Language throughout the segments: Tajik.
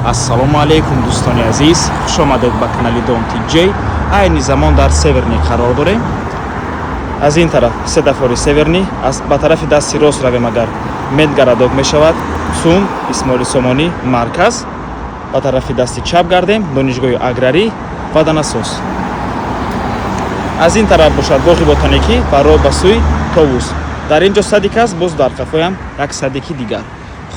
Ассалому алайкум, дӯстони азиз, хуш омадед ба канали Дом ТJ. Айни замон дар Северный қарор дорем. Аз ин тараф светофори Северный, аз ба тарафи дасти рост равем агар Медгородок мешавад, ЦУМ, Исмоили Сомонӣ, марказ. Ба тарафи дасти чап гардем, донишгоҳи аграрӣ ва Данасоз. Аз ин тараф бошад боғи ботаникӣ ва роҳ ба сӯи Товус. Дар ин ҷо садик аст, боз дар қафоям як садики дигар.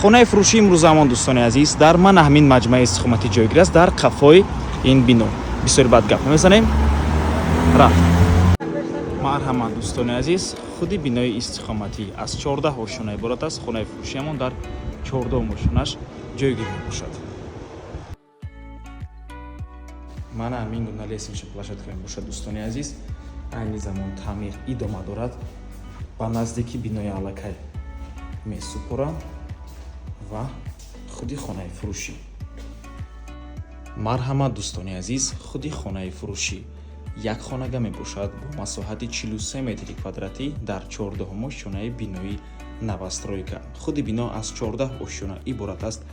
Хонаи фурӯшии имрӯзамон, дӯстони азиз, дар мана ҳамин маҷмӯаи истиқоматӣ ҷойгир аст, дар қафои ин бино. Бисёри бад гап намезанем, рафт. Марҳамат, дӯстони азиз, худи бинои истиқоматӣ аз 14 ошёна иборат аст. Хонаи фурӯшиамон дар 14-ум ошёнаш ҷойгир мебошад. Мана ҳамин гуна лестничная площадка мебошад, дӯстони азиз. Айни замон таъмир идома дорад. Ба наздики бинои аллакай месупорам ва худи хонаи фурӯшӣ. Марҳамат, дӯстони азиз, худи хонаи фурӯшӣ як хонага мебошад бо масоҳати 43 метри квадратӣ дар 14-ум ошёнаи бинои новостройка. Худи бино аз 14 ошёна иборат аст.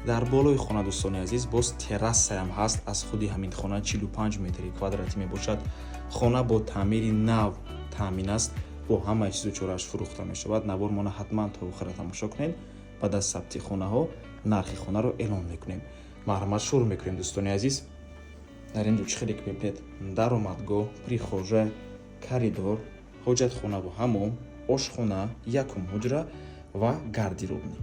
Дар болои хона, дӯстони азиз, боз террасаям ҳаст. Аз худи ҳамин хона 45 метри квадратӣ мебошад. Хона бо таъмири нав таъмин аст, бо ҳамаи чизу чорааш фурӯхта мешавад. Навормона ҳатман то охира тамошо кунед. Баъд аз сабти хонаҳо нархи хонаро эълон мекунем. Марҳамат, шурӯъ мекунем, дӯстони азиз. Дар ин ҷо чӣ хеле ки мебинед, даромадгоҳ, прихожая, коридор, ҳоҷатхонаву ҳамом, ошхона, якум ҳуҷра ва гардеробный.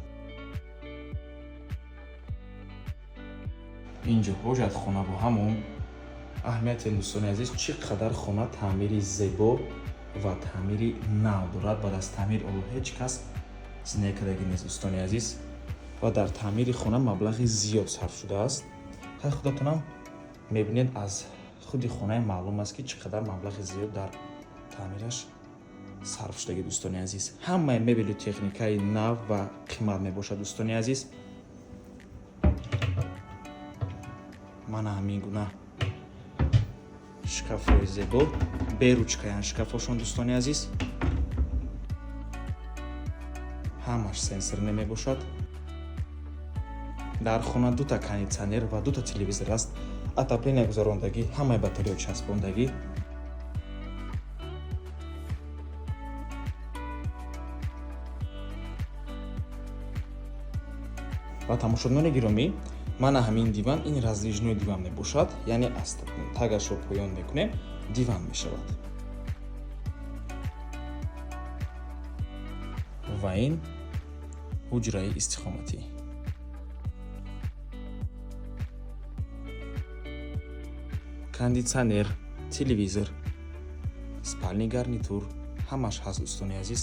Ин ҷо ҳоҷатхонаву ҳамом. Аҳамияти, дӯстони азиз, чӣ қадар хона таъмири зебо ва таъмири нав дорад. Баъд аз таъмир оло ҳеҷ кас зиндагӣ кардагӣ нест, дӯстони азиз, ва дар таъмири хона маблағи зиёд сарф шудааст. Хай, худатонам мебинед, аз худи хонае маълум аст, ки чӣ қадар маблағи зиёд дар таъмираш сарф шудагӣ. Дӯстони азиз, ҳамаи мебелу техникаи нав ва қимат мебошад. Дӯстони азиз, мана ҳамин гуна шкафҳои зебо, бе ручкаянд шкафҳошон, дӯстони азиз, ҳамаш сенсорный мебошад. Дар хона дута кондитсионер ва дута телевизор аст. Отопление гузарондагӣ, ҳамаи батарея часпондагӣ. Ва тамошобинони гиромӣ, мана ҳамин диван, ин раздвижной диван мебошад, яъне аз тагашро поён мекунем, диван мешавад. Ва ин ҳуҷраи истиқоматӣ. Кондитсионер, телевизор, спальный гарнитур ҳамаш ҳаст, дӯстони азиз,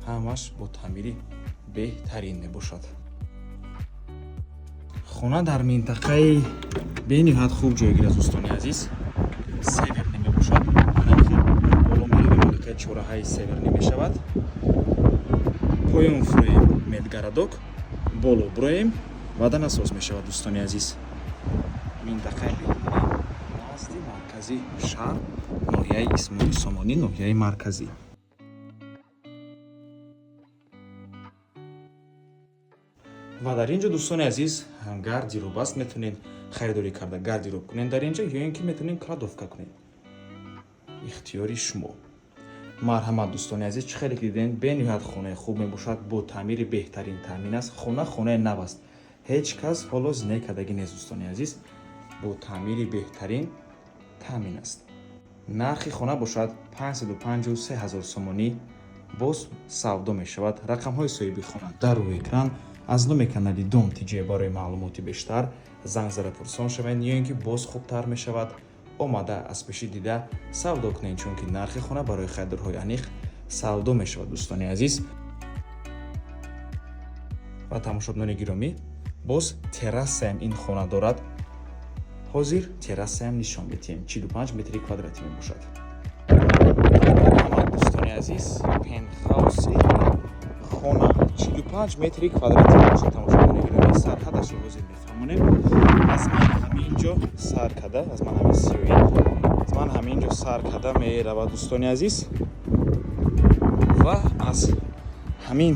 ҳамаш бо таъмири беҳтарин мебошад. Хона дар минтақаи бениҳоят хуб ҷойгир аст, дӯстони азиз, Северный мебошад. Боло меравем, аллакай чораҳаи Северный мешавад. Поён фуроем, Медгородок, боло буроем, Ваданасоз мешавад. Дӯстони азиз, минтақаи беҳтарин, назди маркази шаҳр, ноҳияи Исмоили Сомонӣ, ноҳияи марказӣ. Ва дар ин ҷо, дӯстони азиз, гардероб аст. Метавонед харидорӣ карда гардероб кунед дар ин ҷо ё ин ки метавонед кладовка кунед, ихтиёри шумо. Марҳамат, дӯстони азиз, чӣ хеле ки дидем, бениҳоят хонаи хуб мебошад, бо таъмири беҳтарин таъмин аст. Хона хонаи нав аст, ҳеҷ кас ҳоло зиндагӣ кардагӣ нест, дӯстони азиз, бо таъмири беҳтарин таъмин аст. Нархи хона бошад 553 ҳазор сомонӣ, боз савдо мешавад. Рақамҳои соҳиби хона дар рӯи экран. Аз номи канали Дом ТJ барои маълумоти бештар занг зада пурсон шавед ё ин ки боз хубтар мешавад омада аз пеши дида савдо кунед, чунки нархи хона барои харидорҳои аниқ савдо мешавад, дӯстони азиз. Ва тамошобинони гиромӣ, боз террасаям ин хона дорад. Ҳозир террасаям нишон медиҳем, 45 метри квадратӣ мебошад. Дӯстони азиз, пентхауси хона 45 метри квадратӣ мебошад. Тамошобинони гиромӣ, сарҳадашро ҳозир мефаҳмонем. Аз ман ҳамин ҷо сар карда, аз ман ҳамин сиёҳӣ, аз ман ҳамин ҷо сар карда меравад, дӯстони азиз, ва аз ҳамин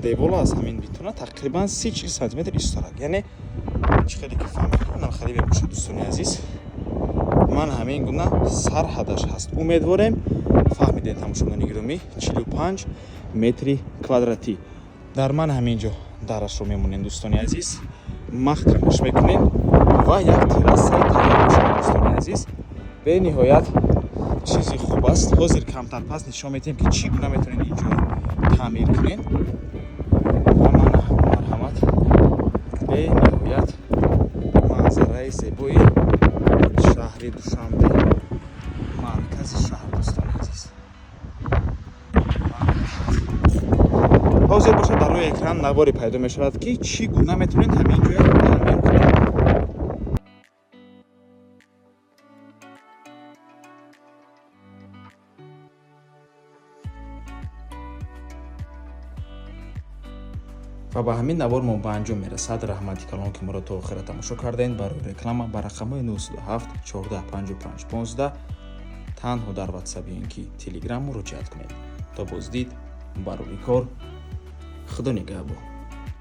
Девол аз ҳамин бетона тақрибан 30-40 сантиметр исторак, яъне чӣ хеле ки фаҳмидем, хеле мебошад, дӯстони азиз. Ман ҳамин гуна сарҳадаш ҳаст. Умедворем, фаҳмидем, тамошобинони гиромӣ. 45 метри квадратӣ. Дар ман ҳамин ҷо дарашро мемонем, дӯстони азиз, маҳкамаш мекунем ва як террасаи тайёр мешавад, дӯстони азиз. Бениҳоят чизи хуб аст. Ҳозир камтар пас нишон медиҳем, ки чӣ гуна метавонед ин ҷоро таъмир кунед. Ва мана, марҳамат, бениҳоят манзараи зебои шаҳри Душанбе, маркази шаҳр, дӯстони азиз. Ҳозир бошад, дар рӯи экран наворе пайдо мешавад, ки чӣ гуна метавонед ҳамин ҷоя таъмир кунед. Ва ба ҳамин навор мо ба анҷом мерасад. Раҳмати калон, ки моро то охира тамошо кардем. Барои реклама ба рақамҳои 97 14 55 15 танҳо дар Ватсап ё ин ки Телеграм муроҷиат кунед. То боздид, барори кор, Худо нигаҳбон.